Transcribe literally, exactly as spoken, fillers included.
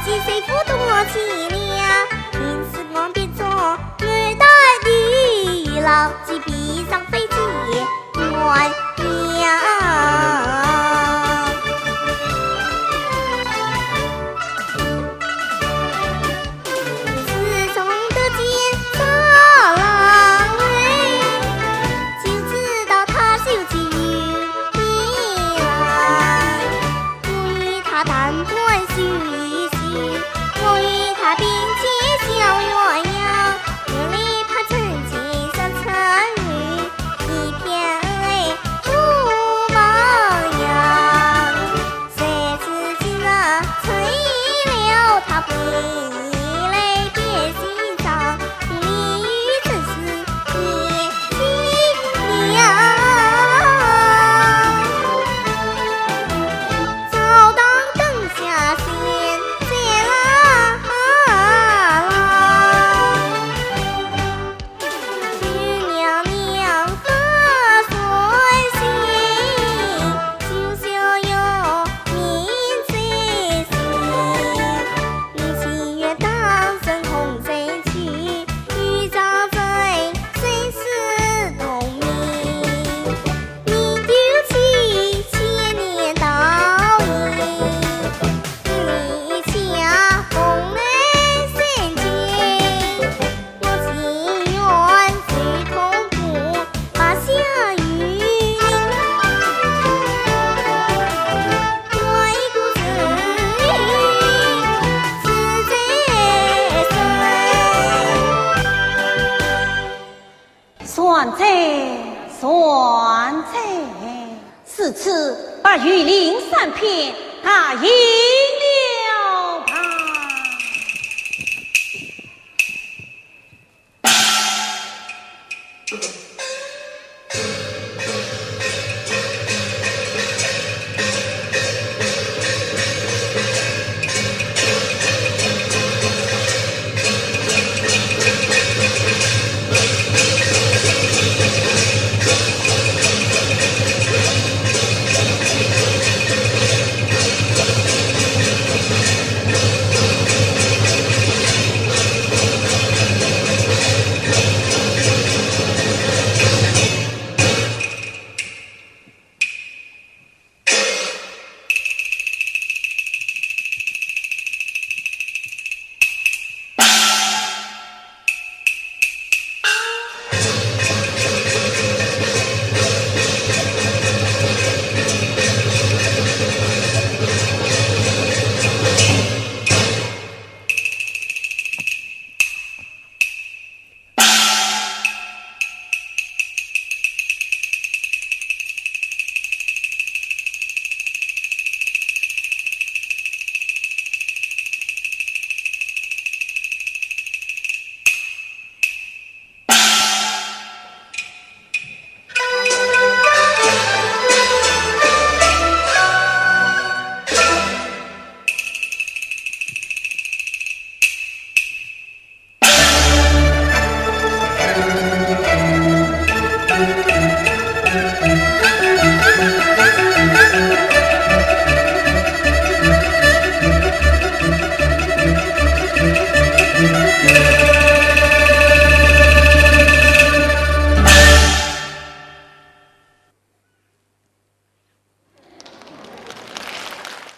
几岁不懂我气了，因此我变作我的地老，几笔上飞机鸳鸯。自从得见赵郎哎，就知道他是有情有义来。 我与他谈判休一休，我与他并肩笑鸳鸯，我与他成亲生成女，一片恩爱不亡扬。谁知今日吹了他回来变心肠，你与陈氏 善哉，善哉。至此，白玉令三篇，大已